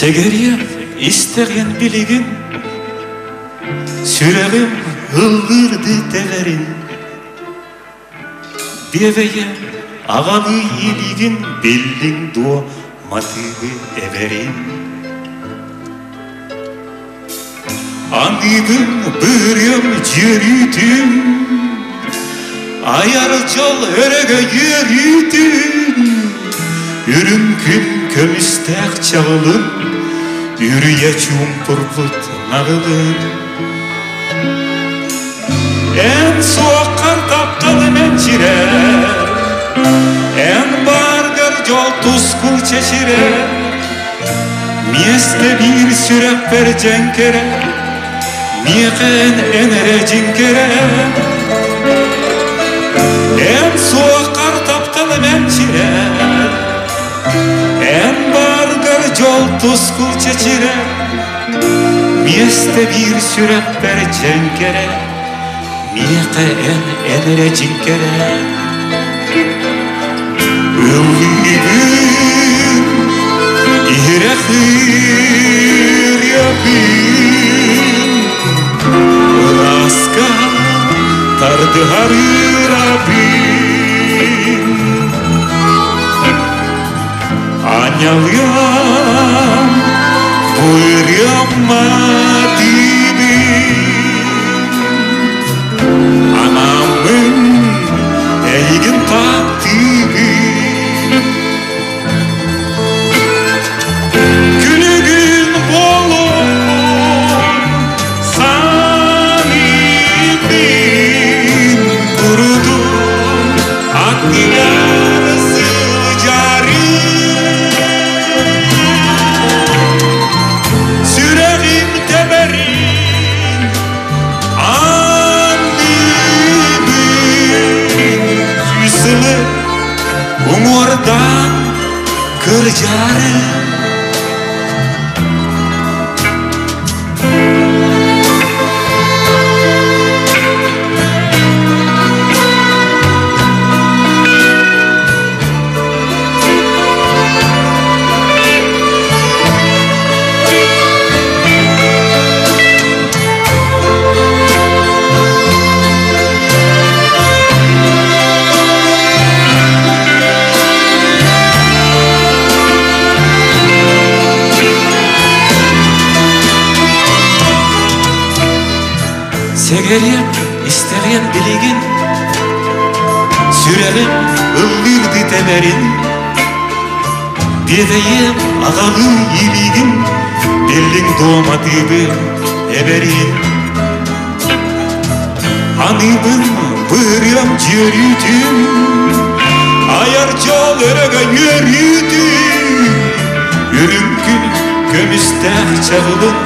Сэгэриэм истэҕин билигин, Сүрэҕим ыллыырдыы тэбэрин. Биэбэйэ аҕалыы илиигин биллиҥ дуо матыыбы эбэрин. Аныыбын быырыам дьүөрүүтүн, Айар дьол өрөгө үөрүүтүн, Үрүҥ күн көмүстээх чаҕылын, Үрүйэ чуумпурбут наҕылын. Эн суоххар тапталым энчирэр, Эн бааргар дьол тускул чэчирэр, Миэстэ биир сүрэхпэр дьэҥкэрэ, Миэхэ эн эрэ дьиҥкэрэ. Эн суоххар тапталым энчирэр, Эн бааргар дьол тускул чэчирэр, Миэстэ биир сүрэхпэр дьэҥкэрэ, Миэхэ эн эрэ дьиҥкэрэ. Ыллыыбын, иһирэх ырыабын, Ырааска тардыһар ырабын. Анньалыам, бу ырыам матыыбын, Анаммын эйигин таптыыбын. Күнүгүн буолуом саныыбын, курутун аттыгар сылдьарым. Сүрэҕим тэбэрин Анныбын сүүсылы уҥуордаан кырдьары. Сэгэриэм, истэриэм билигин, Сүрэҕим ыллыырдыы тэбэрин, Биэтэйиэм аҕалыы илиигин, Биллиҥ дуоматыыбы эбэрин. Аныыбын быырыам дьүөрүүтүн, Айар дьол өрөгө үөрүүтүн, Үрүҥ күн көмүстээх чаҕылын,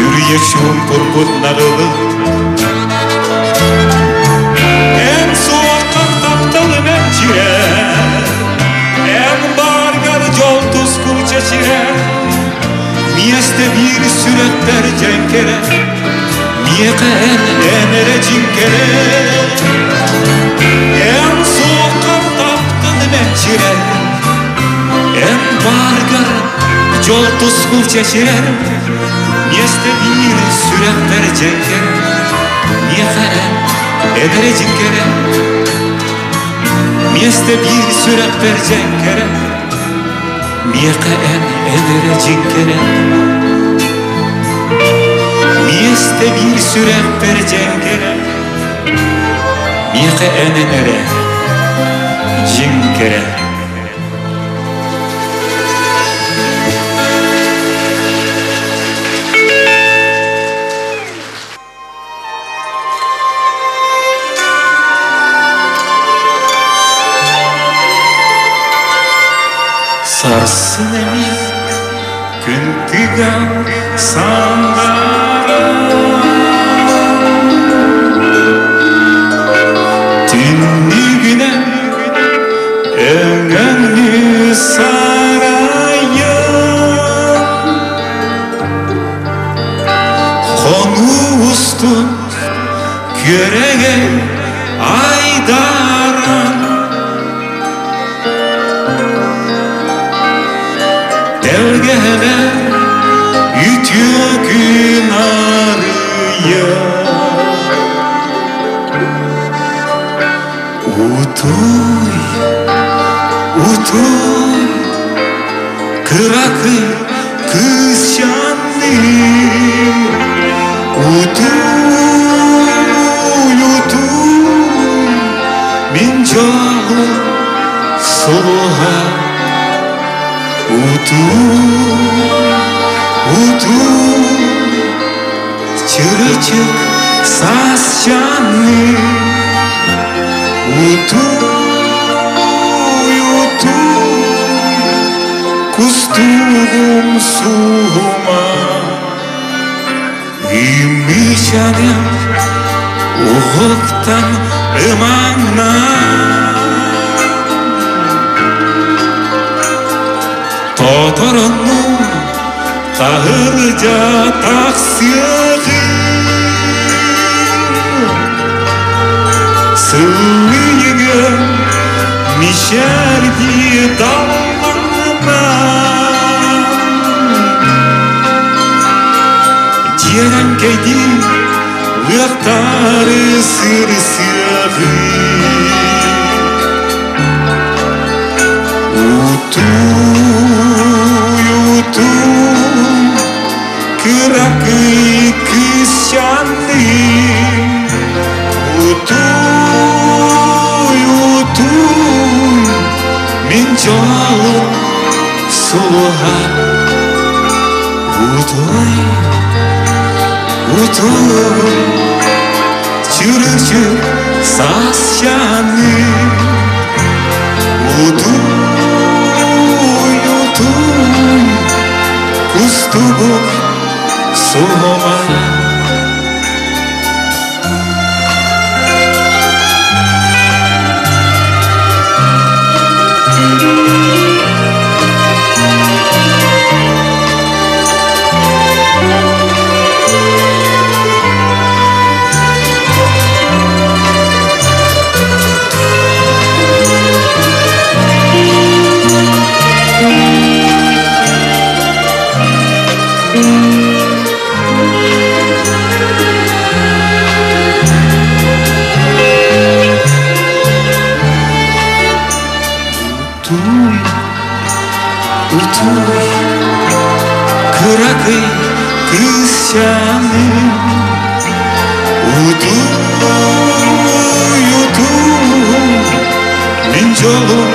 Үрүйэ чуумпурбут наҕылын. Эн суоххар тапталым эрчирэр, Эн бааргар дьол тускул чэчирэр, Миэстэ биир сүрэхпэр дьэҥкэрэ, Миэхэ эн эн эрэ дьиҥкэрэ. Эн суоххар тапталым эрчирэр, Эн бааргар дьол тускул чэчирэр, Миэстэ биир сүрэхпэр дьэҥкэрэ, Миэхэ эн эн эрэ дьиҥкэрэ. Миэстэ биир сүрэхпэр дьэҥкэрэ, Миэхэ эн эн эрэ дьиҥкэрэ. Миэстэ биир сүрэхпэр дьэҥкэрэ, Миэхэ эн эн эрэ дьиҥкэрэ. Сарсын эмиэ күн тыган сандааран, Түннүгүнэн өҥөнү сарайан, Хонуу устун күөрэгэй айдаран, Тэлгэһэҕэ Үтүө күн арыйа. Утуй, утуй, кыракый кыысчааным. Утуй, утуй, мин дьолум сулуһа. Утуй, утуй, чырычык саасчааным. Утуй, утуй, кустугум суһума. Имичаным уһуктан ымаҥна. Тотороннум таһырдьа тахсыаҕым. Сыллыйыгым мичээрдии далланна. Дьиэрэҥкэйдии лыахтары сырсыаҕым. Утуй, утуй, кыракый кыысчааным. Утуй, утуй, мин дьолум сулуһа. Утуй, утуй, чырычык саасчааным. Утуй, утуй, кустугум суһума. Утуй, утуй, кыракый кыысчааным. Утуй, утуй, мин дьолум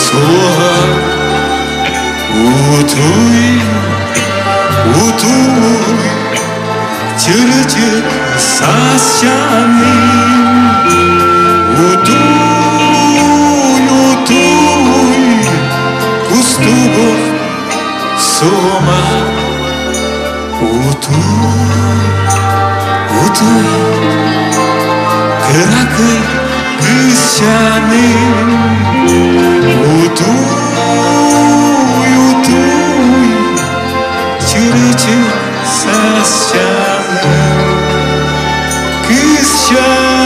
суоҕа. Утуй, утуй, чырычык саасчааным. Утуй, утуй, кустугум суома. Утуй, утуй, кыракый кыысчааным. Утуй, утуй, чырычык саасчааным. Кыысчааным.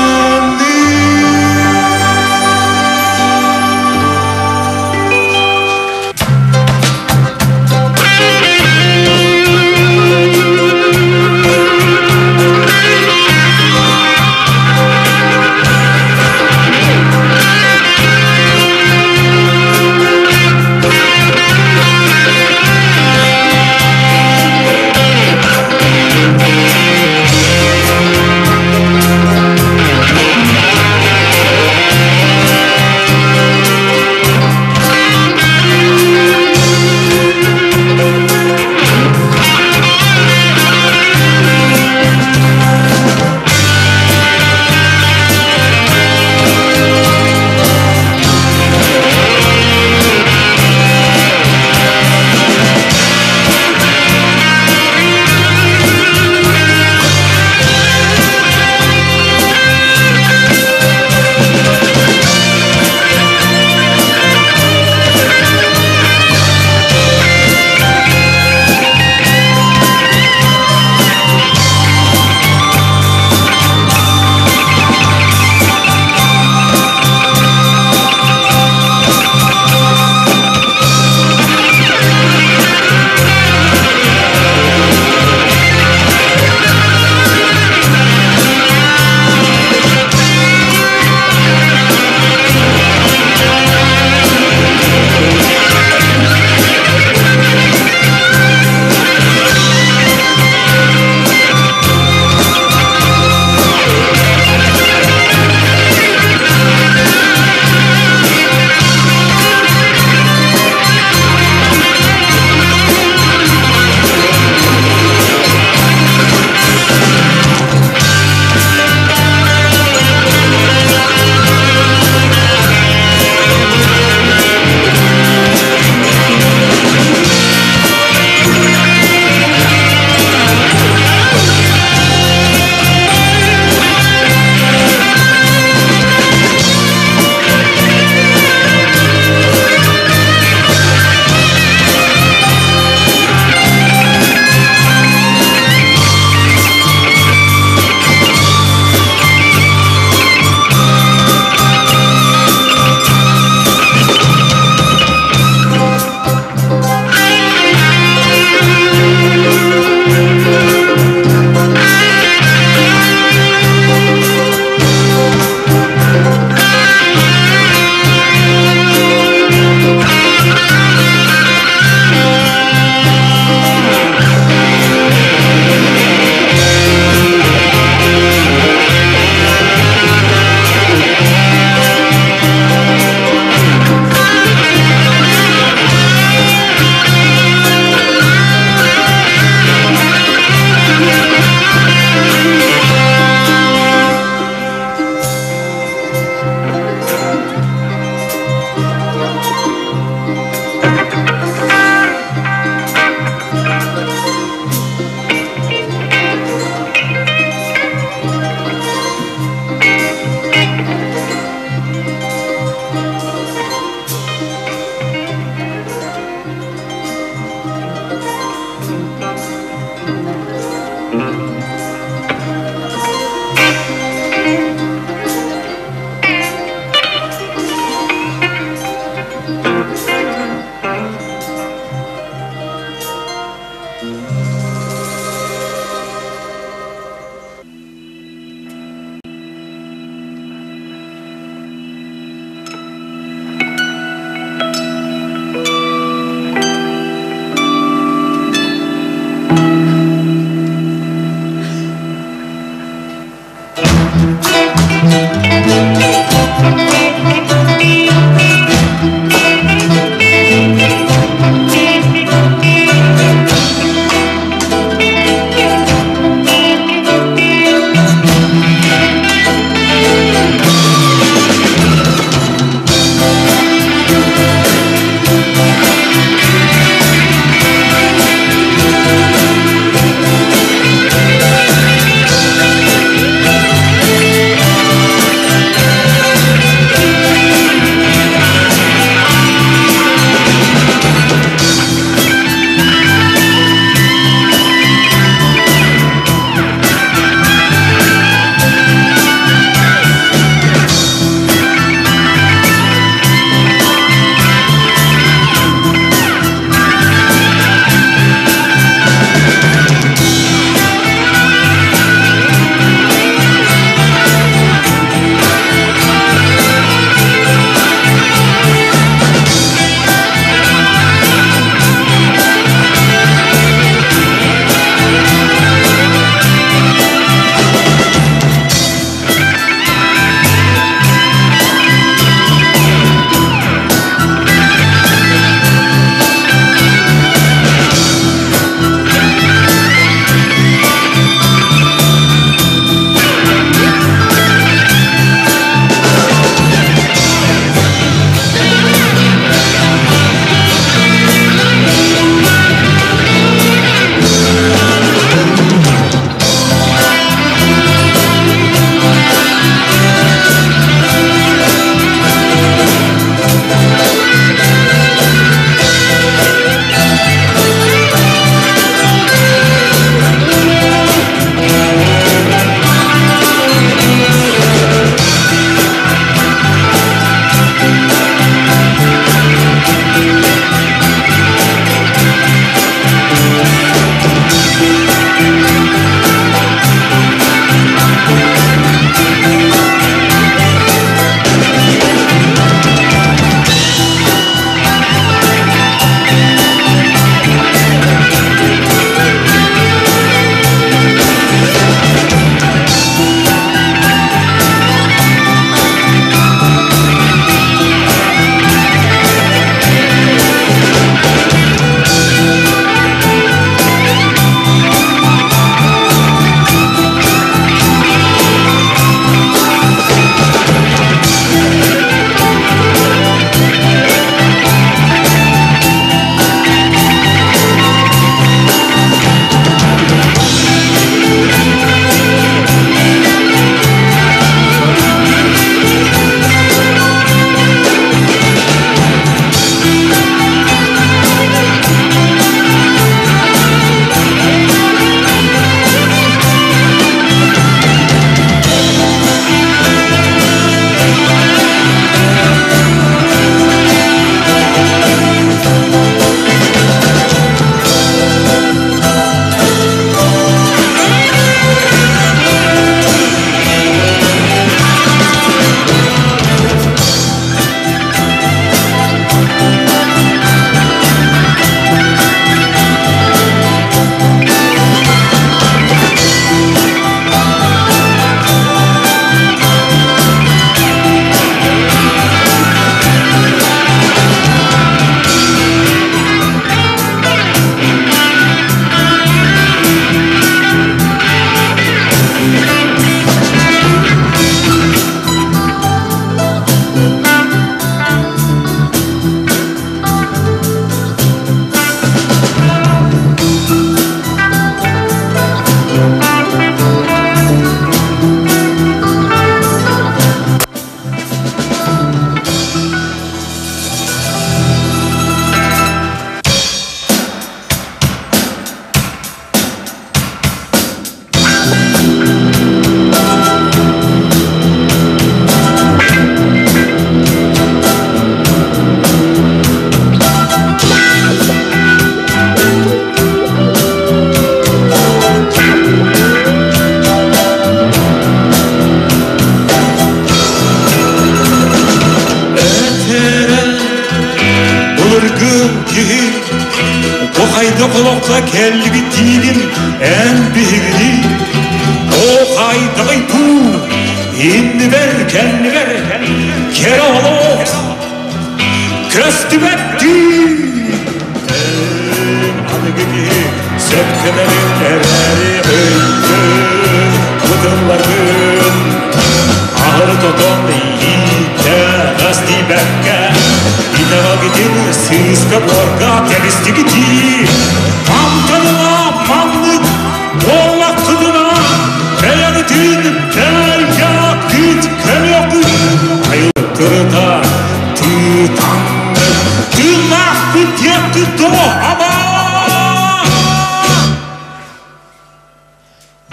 Былыргы киһи Бу хайдах олоххо кэллибит диигин эн биһигини О хайдаҕый дуу? Иннибэр, кэннибэр кэрэ олох көстүбэттии. Аныгы киһи сөпкө эрээри өйдөн бутулларгын аһыр тотон иитэ тиийбэккэ итэҕэлгитин сыыска-буорга кэбистигитии мантаныла маннык буоллаххытына бэйэҕитин бэйэҕит көмүөххүт айылтырыта тыытаҥҥыт тыыннаахпыт диэххит дуо аба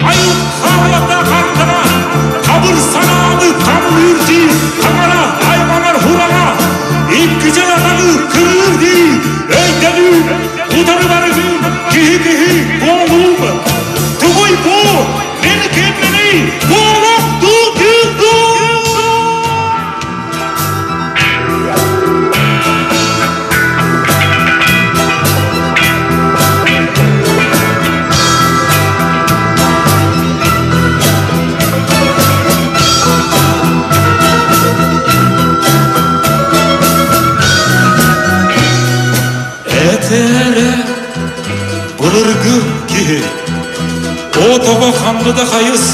Айылҕа хардара хабыр санааны хамныыр дии, таҥара айманар хураҕа, икки дьалатаны кырыыр дии, өйдөнүү, утары барыы, киһи-киһи буолуум. Тугуй бу? Мин кимминий? Буолуох дуу, дуу, дуу? Этэрэ былыргы киһи Отоҕо ханна да хайыс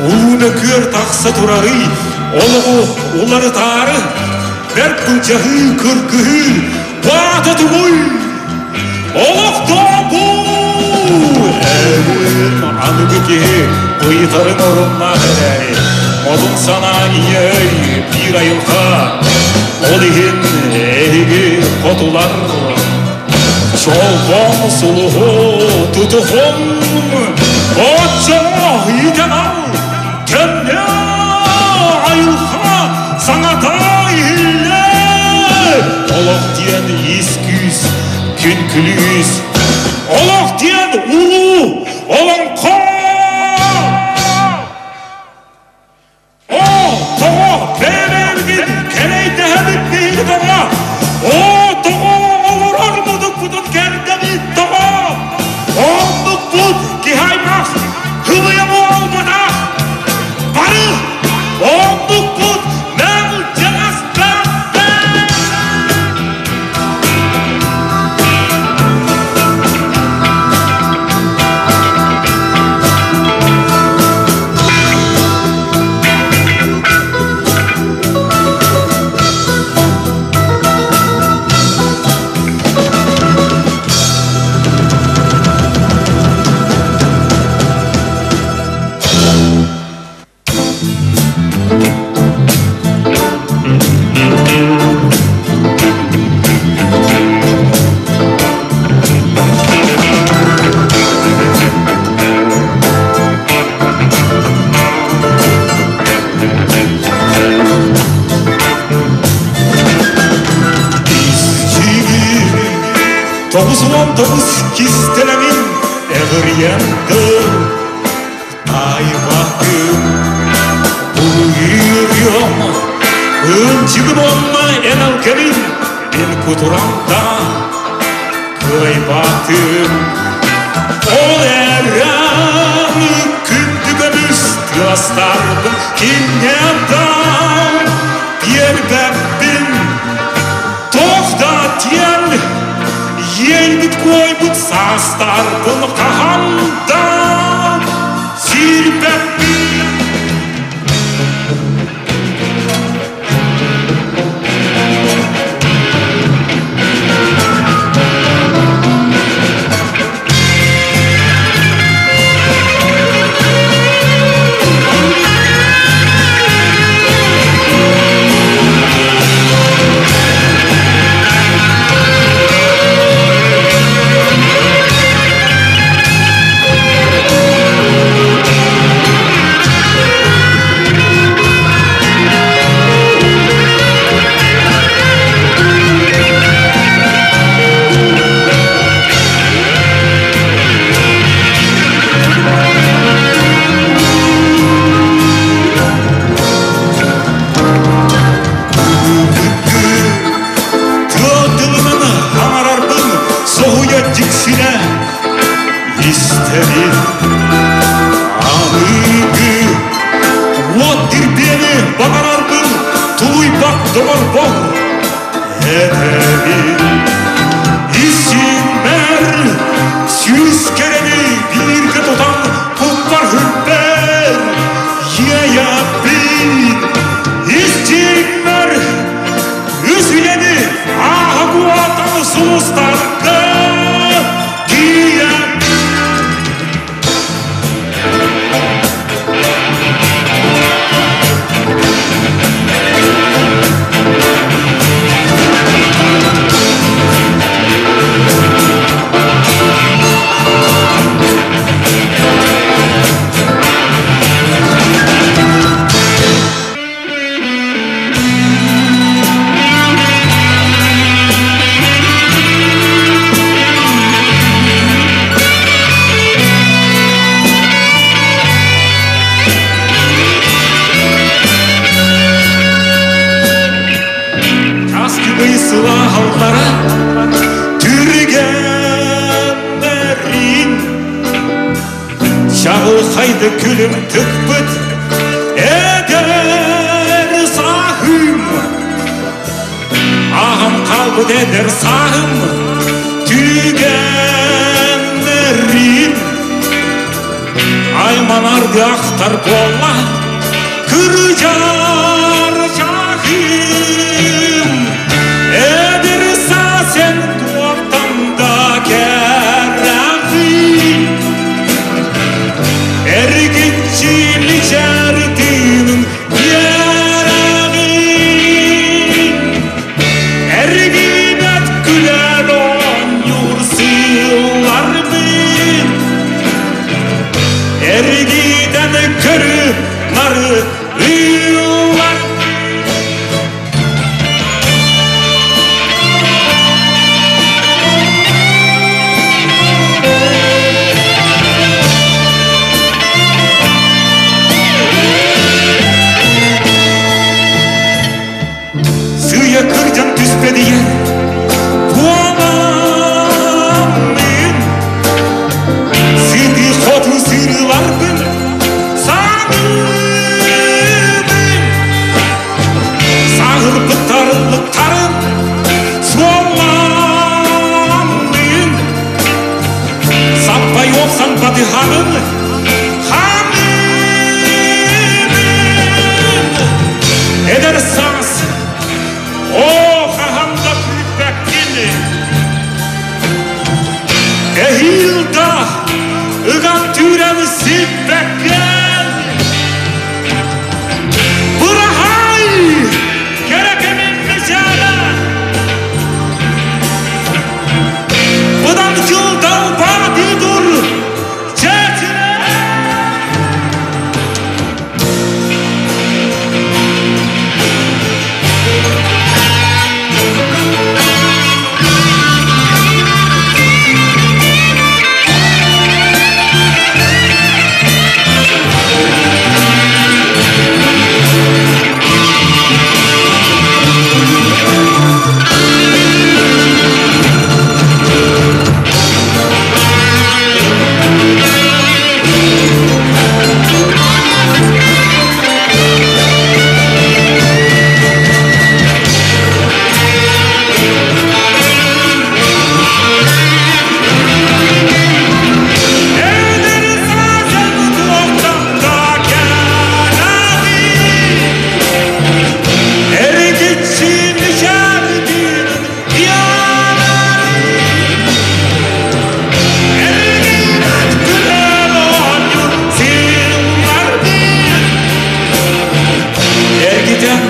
уу мөкүөр тахса турарый олоҕу уларытаары бэрт былдьаһыы кыргыһыы баата тугуй олохтообу аныгы киһи ыйытарын оруннаах эрээри модун санаа ийэ өй биир айылҕа ол иһин эһиги хотулар Чолбон сулуһу тутуһун, оччоҕо итэҕэл көннө айылҕа саҥата иһиллэр. Олох диэн ис күүс, күн күлүүс, олох диэн улуу олоҥхо! Оо, тоҕо бэйэ-бэйэбитин кэлэйдэһэбит биһиги тоҕо? Оо, тоҕо олорор мутукпутун кэрдэбит тоҕо? Оннукпут киһи аймах хылыйа буолбатах. Бары оннукпут мэлдьэҕэспэт. 99 кистэлэҥин эҕирийэн кыл Айбатым Буйуйум Ынчыгым уонна эн алкабын Мин кутурамда кыайбатым Ол эрэн күндү көмүс тыастарбын Киннэттэн биэрбэппин Туох да диэн Иэйбит куойбут саастарбын хаһан да сирбэппин. Этэбин Исиммэр сүүс кэрэни бииргэ тутан куппар хүппэр иэйэбин. Истиҥмэр үс үлэни ааһа куотан сулустарга тиийэн. Часкыбый сылаһаллара түргэннэрин Чаҕылхайды күлүм тыкпыт эдэр сааһым. Аҕам хаалбыт эдэр сааһым түгэннэрин Айманарды ахтар буолла кырдьар чахым. Эдэр саас эн туохтан да кэрэхин. Эргиччи чэртинин биэрэҕин. Эргийбэт күлэр оонньуур сыылларбын. Эргитэн көрү нары ыыллар. Сыыйа кырдьан түспэдийэ буоламмын. Сытыы хоту сырыыларбын саныыбын. Саһырбыт тарыллыктарын суолламмын. Саппай охсан батыһаҕын ханыыбын. Эдэр саас, оо, хаһан да күүппэккин. Эһиил да ыган түүрэн сиппэккин. Быраһай, кэрэ кэмим мичээрэ. Быдан дьыл далбаатыы тур, чэчирэ. Эдэр саас туохтан да кэлэҕин. Эргиччи мичээрдиин диаларын. Эргийбэт күлэр оонньуур сыллардыын. Эргитэн